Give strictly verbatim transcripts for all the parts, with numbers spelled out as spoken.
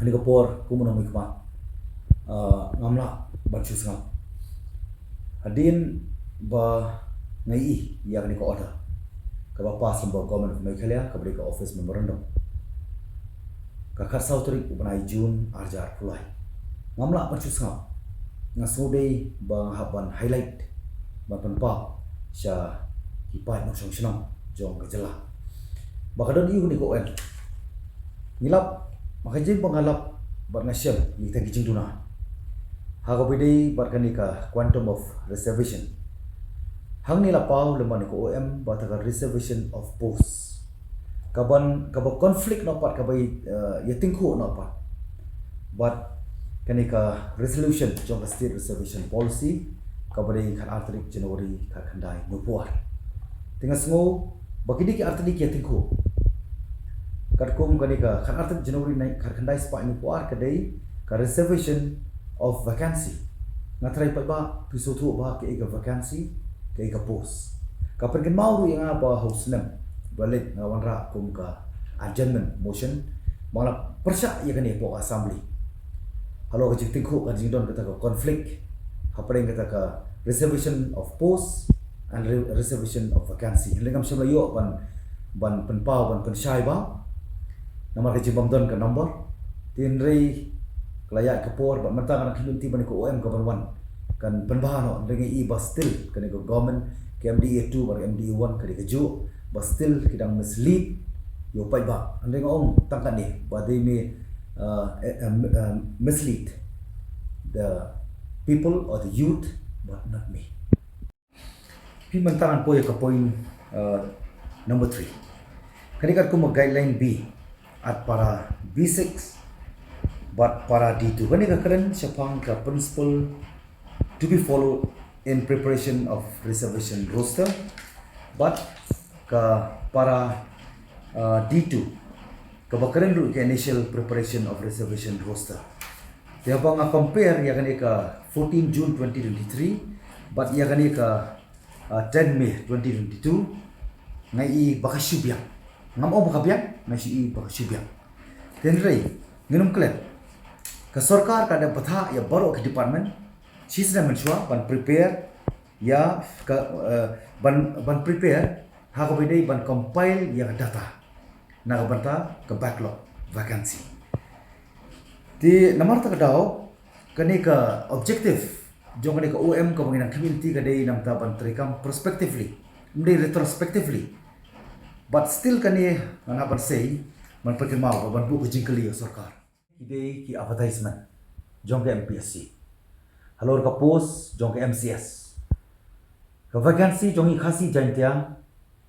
Ka por kum u nongmihkhmat, ah, ngam lah ban shu sngap hadien ba nga ïohi ïa kane ka order kaba pass lyngba Government of Meghalaya, kaba dei ka Office Memorandum, ka khatsaw tarik u bnai June arhajar arphew lai. Ngam lah ban shu sngap. Nga sngew dei ba nga hap ban highlight, ban pynpaw sha ki paid nongshong shnong jong ka jylla ba ka don ïa kane ka O M. Ngi lap, ma ka jing ba nga lap bad nga shem ïa kita ki jingduna ha kaba dei bad kane ka quantum of reservation. Hangne la paw lem bad kane ka O M ba kata ka reservation of post, kaban, kaba conflict noh pat, kaba, eh, ïa tyngkhuh noh pat bad kane ka resolution jong ka State Reservation Policy, kaba dei khatar tarik January khatkhyndai hynñiewphew ar. Te nga sngew ba kine ki artylli ki ïa tyngkhuh. Katkum kane ka khatar tarik January nai-, khatkhyndai spah hynñiewphew ar ka dei ka reservation of vacancy. Nga tharai pat ba phi sngewthuh ba kaei ka vacancy, kaei ka post. Ka pynkynmaw ruh ïa nga ba ha u snem ba leit nga wanrah kum ka adjournment motion ba nga la pyrshah ïa kane hapoh ka Assembly halor ka jingtyngkhuh, ka jingdon kata ka conflict hapdeng kata ka reservation of post and re-, reservation of vacancy. Hynrei ngam shym la ïoh ban, ban pynpaw, ban pynshai ba namar ka jingbym don ka number. Te hynrei ka la ïaid ka por bad mynta ka nang khmih lynti ba kane ka O M kaban wan kan pynbha noh. Hynrei nga i ba still kane ka government, ka M D A two bad ka M D A one, ka dei kajuh, ba still ki dang mislead ïa u paidbah. Hynrei nga ong tang katne ba they may, uh, eh, eh, eh, mislead the people or the youth, but not me. Phi, mynta ngan poi ïa ka point, uh, number three. Kane katkum ka guideline B, at para B six bad para D two. Kane ka kren shaphang ka principle to be followed in preparation of reservation roster bad ka para, uh, D two, kaba kren ruh ka initial preparation of reservation roster. Te haba nga compare ïa kane ka fourteen June twenty twenty-three bad ïa kane ka, uh, ten May twenty twenty-two, nga i ba ka shu biang. Ngam ong ba ka biang, nga shu i ba ka shu biang. Te hynrei ngin ym klet, ka sorkar ka dang bthah ïa baroh ki department shisnem mynshuwa ban prepare ïa ka, eh, ban, ban prepare ha kaba dei ban compile ïa ka data na ka bynta ka backlog vacancy. Te namar kata ka daw, kane ka objective jong kane ka O M kaba ngi nang khmih lynti ka dei namar ban treikam prospectively, ym dei retrospectively. But still kane ngan hap ban sei, ban pynkynmaw, ban buh ka jingkylli ïa sorkar. Ki dei ki advertisement jong ka M P S C halor ka post jong ka M C S. Ka vacancy jong ngi Khasi Jaintia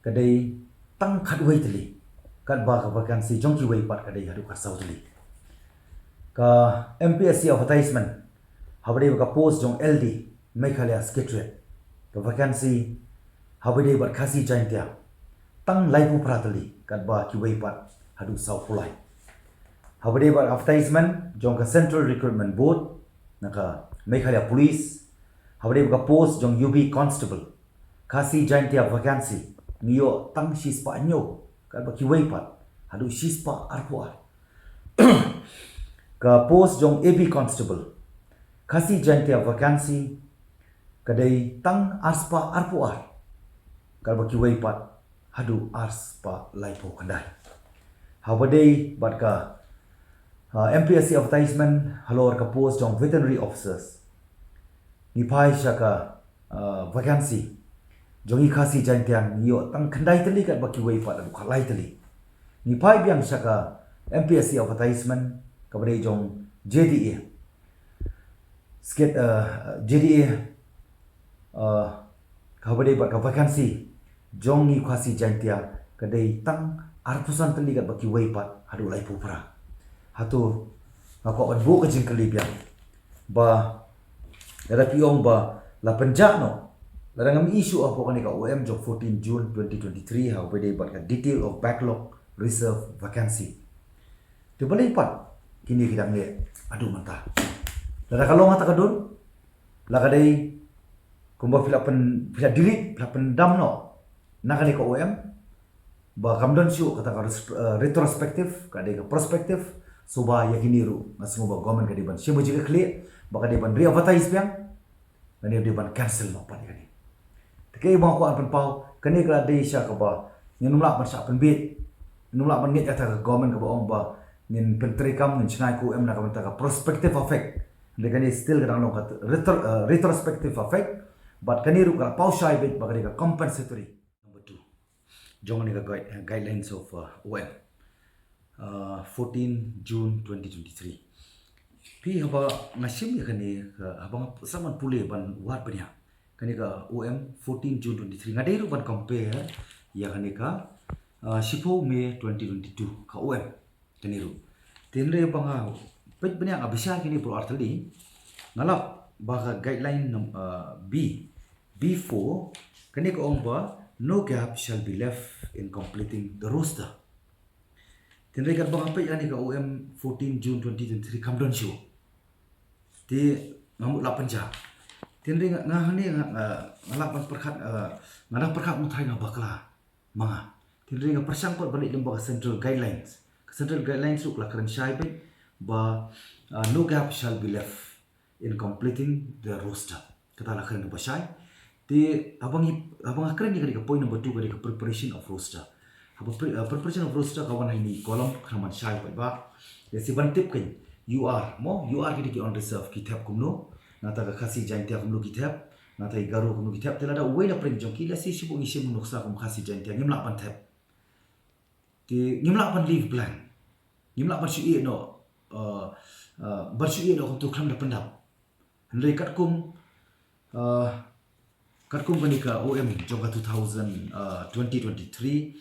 ka dei tang khatwei tylli, katba ka vacancy jong kiwei pat ka dei haduh khatsaw tylli. Ka M P S C advertisement haba dei ka post jong L D, Meghalaya Secretariat, ka vacancy haba dei bad Khasi Jaintia tang laiphew phra tylli, katba kiwei pat haduh sawphew lai. Haba dei bad advertisement jong ka Central Recruitment Board na ka Meghalaya Police, haba dei bad ka post jong U B Constable, Khasi Jaintia vacancy ngi ïoh tang shispah hynñiew, katba kiwei pat haduh shispah arphew ar. Ka post jong A B Constable, Khasi Jaintia vacancy ka dei tang arspah arphew ar, katba kiwei pat haduh arspah laiphew khyndai. Haba dei bad ka, ah, M P S C advertisement halor ka post jong veterinary officers, ngi phai sha ka, ah, vacancy jong ngi Khasi Jaintia ngi ïoh tang khyndai tylli, katba kiwei pat haduh khatlai tylli. Ngi phai biang sha ka M P S C advertisement kaba dei jong J D A, Skit, eh, J D A, eh, kaba dei bad ka vacancy jong ngi Khasi Jaintia ka dei tang arphew san tylli, katba kiwei pat haduh laiphew phra. Hato nga kwah ban buh ka jingkylli biang ba lada phi ong ba la pynjah noh, lada ngam issue hapoh kane ka O M jong fourteen June twenty twenty-three haba dei bad ka detail of backlog reserve vacancy, te balei pat kine ki dang leh haduh mynta? Lada ka long kata ka dur, la ka dei kumba phi la pyn, phi la delete, phi la pyndam noh na kane ka O M, ba kam don shuh kata ka res-, eh, retrospective, ka dei ka prospective. Suba ïa kine ruh nga sngew ba government ka dei ban shim ka jingkitkhlieh ba ka dei ban re-advertise biang, lane dei ban cancel noh pat ïa kane. Te kaei ba nga kwah ban pynpaw, kane ka la dei sha kaba ngin ym lah ban shah pynbiej, ngin ym lah ban ngeit ïa kata ka government kaba ong ba ngin pyntreikam, ngin shngaiñ ka U M na ka bynta ka prospective effect. Hynrei kane still ka dang long ka retro-, uh, retrospective effect, but kane ruh ka la paw shai beit ba ka dei ka compensatory. Number two, jong kane ka guide-, uh, guidelines of, uh, U M, uh, fourteen June twenty twenty-three. Phi, haba nga shim ïa kane ka, haba nga sa man pule ban wad bniah kane ka U M fourteen June twenty-three, nga dei ruh ban compare ïa kane ka, uh, shiphew May twenty twenty-two ka U M. Kane ruh. Te hynrei ba nga peit bniah, nga bishar kine baroh artylli, nga lap ba ka guideline num-, uh, B, B four, kane ka ong ba no gap shall be left in completing the roster. Te hynrei katba nga peit ïa kane ka U M fourteen June twenty twenty-three kam don shuh. Te nga mut la pynjah. Te hynrei nga, nga hangne nga, nga, nga lap ban pyrkhat, uh, nga dang pyrkhat, mut trai nga bakla ma nga. Te hynrei nga pyrshang pat ban leit lyngba ka central guidelines. Ka central guidelines ruh ka la kren shai beit ba, uh, no gap shall be left in completing the roster. Kata la kren kaba shai. Te haba ngi, haba nga kren ïa kane ka point number two, ka dei ka preparation of roster. Haba pre-, uh, preparation of roster ka wan ha ine i column, khnang ban shai pat ba ïa si ban tip kein, U R, mo, U R ki dei ki on reserve, ki thep kumno, nangta ka Khasi Jaintia kumno ki thep, nangta i Garo kumno ki thep. Te lada uwei na pdeng jong ki, lehse shu ngi shim u nuksa kum Khasi Jaintia, ngim lah ban thep. Te ngim lah ban leave blank. Ngim lah ban shu ïeh noh, uh, uh, ban shu ïeh noh kumto khlem da pyndap. Hynrei katkum, uh, katkum kane ka U M jong ka two thousand, uh, twenty twenty-three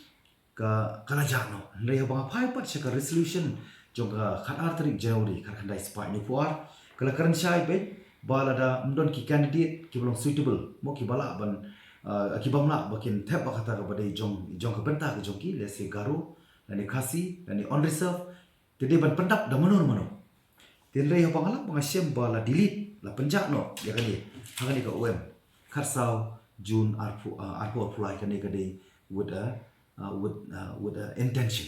ka, ka la jah noh. Hynrei haba nga phai pat sha ka resolution jong ka khatar tarik January khatkhyndai spah hynñiewphew ar, ka la kren shai beit ba lada ym don ki candidate kiba long suitable, mo, kiba lah ban, uh, kibym lah ba kin thep ba kata kaba dei jong, jong ka bynta ka jong ki, lehse Garo, lane Khasi, lane on reserve, te dei ban pyndap da mano mano. Te hynrei haba nga lap ba nga shem ba la delete, la pynjah noh ïa kane ha kane ka U M, khatsaw June arphew, uh, arphew arphew lai, kane ka dei with a, uh, with, uh, with a intention,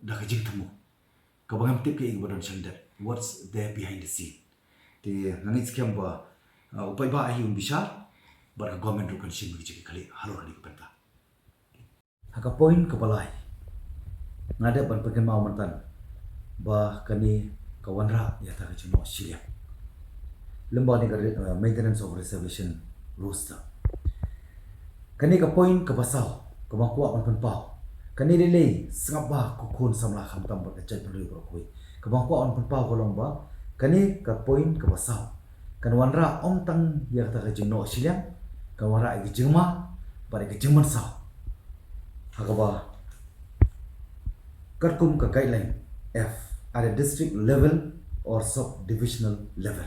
da ka jingthmu kaba ngam tip kaei kaba don shyndet, what's there behind the scene. Te nga ngeit skhem ba, uh, u paidbah hi un bishar, bad ka government ruh kan shim ka jingkitkhlieh halor kane ka bynta. Ha ka point kaba lai, nga dep ban pynkynmaw myntan ba kane ka wanrah ïa kata ka jingnoh shiliang lyngba kane ka re-, uh, maintenance of reservation roster. Kane ka point kaba saw kaba nga kwah ban pynpaw. Kane lei lei sngap ba ko khun samla khamtam bad ka jaitbynriew baroh kawei. Kaba nga kwah ban pynpaw ka long ba kane ka point kaba saw kan wanrah ym tang ïa kata ka jingnoh shiliang, kan wanrah ïa ka jingma bad ïa ka jingmynsaw. Ha kaba katkum ka guideline F, at a district level or sub-divisional level.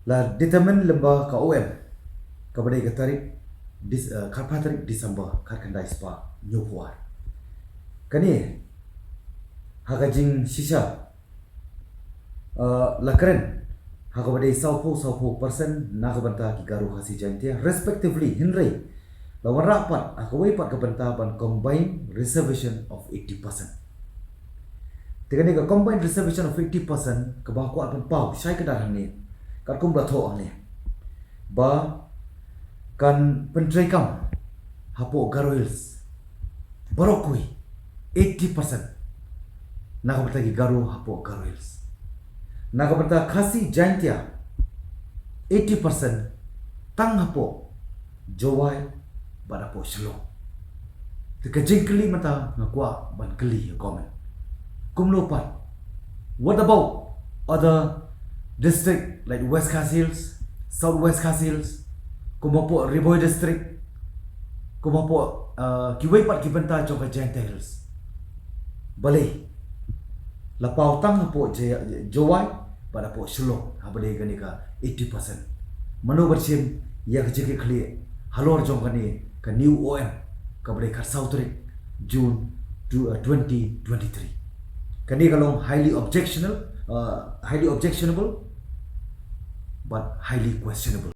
La determine lyngba ka U M kaba dei ka tarik Dis-, eh, khatphra tarik December khatkhyndai spah hynñiewphew ar. Kane ha ka jingshisha, uh, la kren ha kaba dei sawphew, sawphew percent na ka bynta ki Garo, Khasi, Jaintia respectively, hynrei la wanrah pat ha kawei pat ka bynta ban combine reservation of eighty percent. Te kane ka combine reservation of eighty percent kaba nga kwah ban pynpaw shai kdar hangne, katkum ba thoh hangne, ba kan pyntreikam hapoh Garo Hills baroh kawei, eighty percent na ka bynta ki Garo hapoh Garo Hills. Na ka bynta Khasi Jaintia, eighty percent tang hapoh Jowai bad hapoh Shillong. Te ka jingkylli mynta nga kwah ban kylli ïa ka government, kumno pat, what about other district like West Khasi Hills, South West Khasi Hills, kum hapoh Ri Bhoi District, kum hapoh, uh, kiwei pat ki bynta jong ka Jaintia Hills? Balei la paw tang hapoh Jai-, Jowai bad hapoh Shillong ha ba dei kane ka eighty percent? Mano ban shim ïa ka jingkitkhlieh halor jong kane ka new O M kaba dei khatsaw tarik June two, uh, twenty twenty-three? Kane ka long highly objectionable, uh, highly objectionable, but highly questionable.